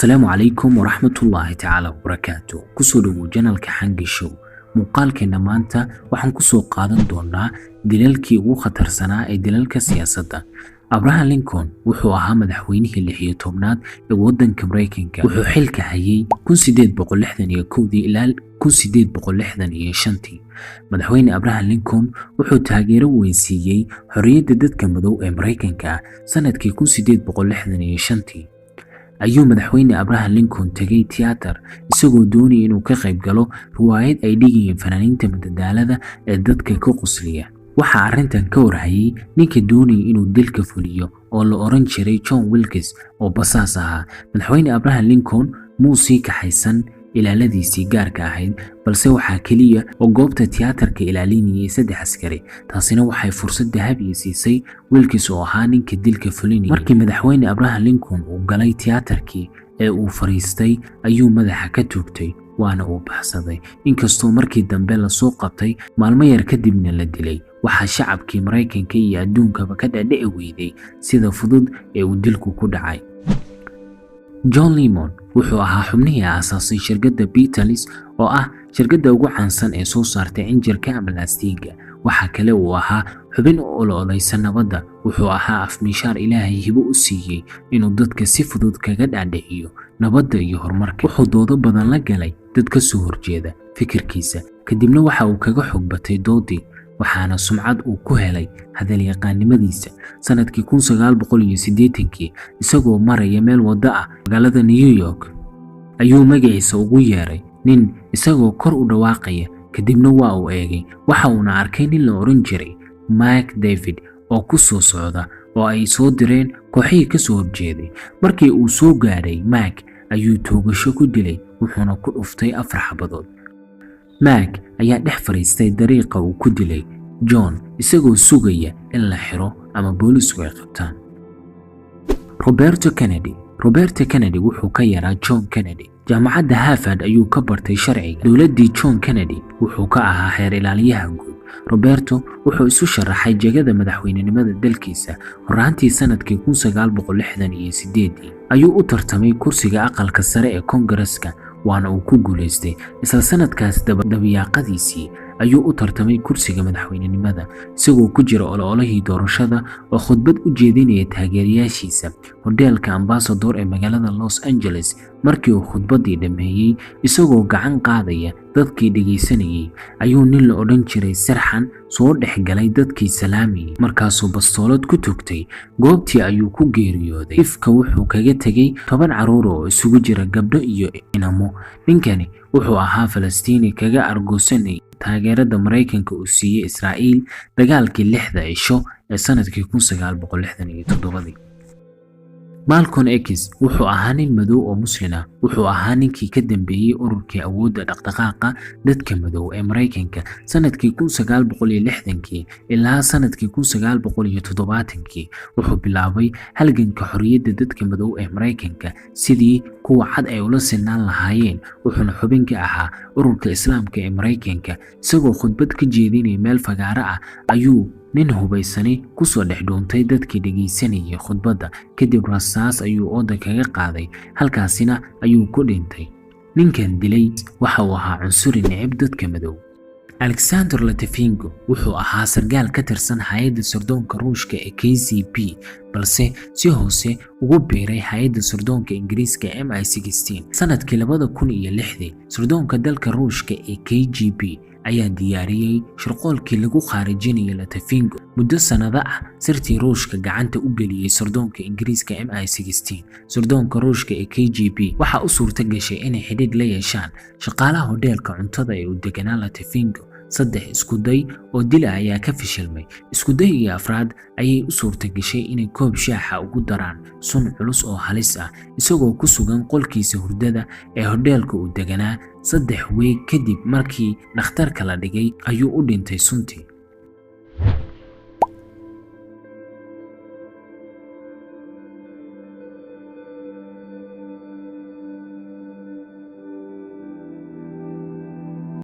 Asalaamu calaykum waraxmatullaahi tacaala wabarakaatu. Kusoo dhowow channelka Xangi Show. Muuqaalkeena maanta waxaan kusoo qaadan doonaa dilalkii ugu khatarsanaa ee dilalka siyaasadda. Abraham Lincoln wuxuu ahaa madaxweynihii 16aad ee waddanka Maraykanka. Wuxuu xilka hayay 1861dii ilaa 1865tii. Madaxweyne Abraham Lincoln wuxuu taageero weyn siiyey xorriyadda dadka madow ee Maraykanka ah. Sanadkii 1865tii ayuu madaxweyne Abraham Lincoln tegay tiyaatar, isagoo doonaya inuu ka qayb galo riwaayad ay dhigayeen fanaaniinta madadaalada ee dadka ka qosliya. Waxaa arrintan ka warhayay ninka doonaya inuu dilka fuliyo oo la oran jiray John Wilkes oo basaas ahaa. Madaxweyne Abraham Lincoln muu sii kaxaysan ilaaladiisii gaarka ahayd, balse waxaa keliya oo goobta tiyaatarka ilaalinayay saddex askari. Taasina waxay fursad dahabiya siisay Wilkes oo ahaa ninka dilka fulinayay. Markii madaxweyne Abraham Lincoln uu galay tiyaatarkii ee uu fariistay ayuu madaxa ka toogtay, waana uu baxsaday, inkastoo markii dambe lasoo qabtay, maalmo yar kadibna la dilay. Waxaa shacabkii Maraykanka iyo adduunkaba ka dhadhici weyday sida fudud ee uu dilku ku dhacay. John Lennon wuxuu ahaa xubnihii aasaasay shirkadda Beatles, oo ah shirkadda ugu caansan ee soo saartay cinjirka ama laastiigga. Waxaa kale uu ahaa xubin u ololeysa nabadda. Wuxuu ahaa afmiishaar Ilaahay hibo u siiyey inuu dadka si fudud kaga dhaadhiciyo nabadda iyo horumarka. Wuxuu doodo badan la galay dad ka soo horjeeda fikirkiisa, kadibna waxa uu kaga xog batay doodii, waxaana sumcad uu ku helay hadalyaqaannimadiisa. Sanadkii 1980kii, isagoo maraya meel waddo ah magaalada New York, ayuu magaciisa ugu yeeray nin isagoo kor u dhawaaqaya. Kadibna waa uu eegay, waxa uuna arkay nin la oran jiray Mark David oo ku soo socda oo ay soo direen kooxihii ka soo horjeeday. Markii uu soo gaadhay Mark ayuu toogasho ku dilay, wuxuuna ku dhuftay afar xabadood. Mark ayaa dhex fadhiistay dariiqa uu ku dilay John, isagoo sugaya in la xiro ama boolisku ay qabtaan. Roberto Kennedy. Roberto Kennedy wuxuu ka yaraa John Kennedy. Jaamacadda Harvard ayuu ka bartay sharciga. Dowladdii John Kennedy wuxuu ka ahaa xeer ilaaliyaha guud. Roberto wuxuu isu sharaxay jegada madaxweynenimada dalkiisa. Horaantii sanadkii 1968 ayuu u tartamay kursiga Aqalka Sare ee Koongareska, waana uu ku guulaystay. Isla sanadkaas dabayaaqadiisii ayuu u tartamay kursiga madaxweynenimada. Isagoo ku jira ololihii doorashada oo khudbad u jeedinaya taageerayaashiisa hodheelka Ambassador ee magaalada Los Angeles, markii uu khudbaddii dhammeeyey, isagoo gacan qaadaya dadkii dhegaysanayay, ayuu nin la odhan jiray Sarxan soo dhex galay dadkii salaamayay, markaasuu bastoolad ku togtay. Goobtii ayuu ku geeriyooday. Ifka wuxuu kaga tegey 10 carruur oo isugu jira gabdho iyo inamo. Ninkani wuxuu ahaa Falastiini kaga argoosanayay taageerada Maraykanka uu siiyey Israa'iil dagaalkii 6da cisho ee sanadkii 1967dii. Malcolm X wuxuu ahaa nin madow oo Muslin ah. Wuxuu ahaa ninkii ka dambeeyey ururkii awoodda dhaqdhaqaaqa dadka madow ee Maraykanka. Sanadkii 1960kii ilaa sanadkii 1970kii wuxuu bilaabay halganka xorriyadda dadka madow ee Maraykanka, sidii kuwa cad ay ula sinaan lahaayeen, wuxuuna xubin ka ahaa ururka Islaamka ee Maraykanka. Isagoo khudbad ka jeedinaya meel fagaaro ah ayuu nin hubaysani kusoo dhex dhuuntay dadkii dhegaysanayay khudbadda, kadib rasaas ayuu ooda kaga qaaday, halkaasina ayuu ku dhintay. Ninkan dilay waxa uu ahaa cunsuri necib dadka madow. Alexander Litvinenko wuxuu ahaa sarkaal ka tirsan hay'adda sirdoonka Ruushka ee KGB, balse si hoose ugu biiray hay'adda sirdoonka Ingiriiska MI6. Sanadkii 2006dii, sirdoonka dalka Ruushka ee KGB ayaa diyaariyey shirqoolkii lagu khaarijinayay Litvinenko. Muddo sanado ah sirtii Ruushka gacanta u geliyey sirdoonka Ingiriiska MI6. Sirdoonka Ruushka ee KGB waxaa u suurta gashay inay xidhiidh la yeeshaan shaqaalaha hodheelka cuntada ee uu deganaa Litvinenko. Saddex iskuday oo dila ayaa ka fashilmay. Iskudaygii afraad ayay u suurta gashay inay koob shaaxa ugu daraan sun culus oo halis ah, isagoo ku sugan qolkiisa hurdada ee hodheelka uu deganaa. 3 week kadib markii dhakhtarka la dhigay ayuu u dhintay suntii.